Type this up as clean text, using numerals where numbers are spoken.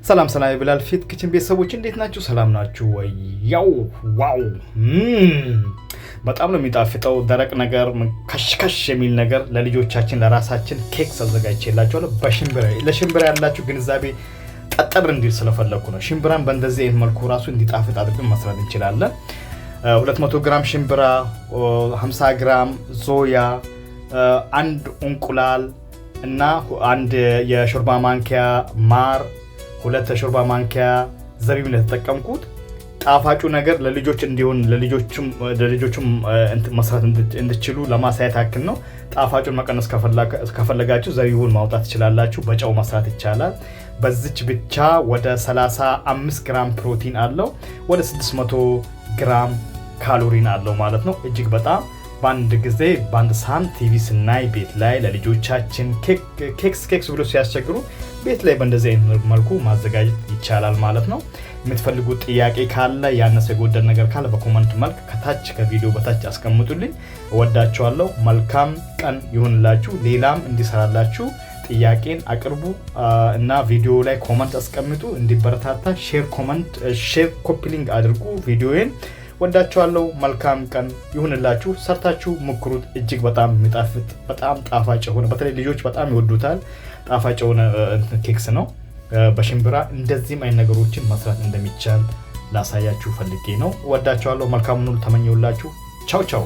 ሰላም ሰላም የብላል ፊት Kitchen ቤተሰቦች፣ እንዴት ናችሁ? ሰላም ናችሁ ወይ? ያው wow፣ በጣም ነው የሚጣፍጠው። ደረቅ ነገር፣ ከሽከሽ የሚል ነገር ለልጆቻችን ለራሳችን ኬክ አዘጋጅቼላችኋለሁ። በሽምብራ። ለሽምብራ ያላችሁ ግንዛቤ ጠጠር እንዲል ስለፈለግኩ ነው። ሽምብራን በእንደዚህ አይነት መልኩ ራሱ እንዲጣፍጥ አድርገን መስራት እንችላለን። 200 ግራም ሽምብራ፣ 50 ግራም ሶያ፣ አንድ እንቁላል እና አንድ የሾርባ ማንኪያ ማር፣ 2 የሾርባ ማንኪያ ዘቢብ ነው የተጠቀምኩት። ጣፋጩ ነገር ለልጆች እንዲሆን ለልጆቹም መስራት እንድችሉ ለማሳየት ያክል ነው። ጣፋጩን መቀነስ ከፈለጋችሁ ዘቢቡን ማውጣት ትችላላችሁ። በጨው መስራት ይቻላል። በዚች ብቻ ወደ 35 ግራም ፕሮቲን አለው፣ ወደ 600 ግራም ካሎሪን አለው ማለት ነው። እጅግ በጣም በአንድ ጊዜ በአንድ ሳህን ቲቪ ስናይ ቤት ላይ ለልጆቻችን ኬክስ ኬክስ ብሎ ሲያስቸግሩ ቤት ላይ በእንደዚህ አይነት መልኩ ማዘጋጀት ይቻላል ማለት ነው። የምትፈልጉት ጥያቄ ካለ፣ ያነሰ የጎደል ነገር ካለ በ comment መልክ ከታች ከቪዲዮ በታች አስቀምጡልኝ። እወዳችኋለሁ። መልካም ቀን ይሁንላችሁ። ሌላም እንዲሰራላችሁ ጥያቄን አቅርቡ እና ቪዲዮ ላይ comment አስቀምጡ እንዲበረታታ። Share፣ comment፣ share፣ copy link አድርጉ ቪዲዮዬን። ወዳችኋለሁ። መልካም ቀን ይሁንላችሁ። ሰርታችሁ ሞክሩት። እጅግ በጣም የሚጣፍጥ፣ በጣም ጣፋጭ የሆነ፣ በተለይ ልጆች በጣም ይወዱታል። ጣፋጭ የሆነ ኬክስ ነው። በሽምብራ እንደዚህም አይነት ነገሮችን መስራት እንደሚቻል ላሳያችሁ ፈልጌ ነው። ወዳችኋለሁ። መልካሙን ሁሉ ተመኘሁላችሁ። ቻው ቻው።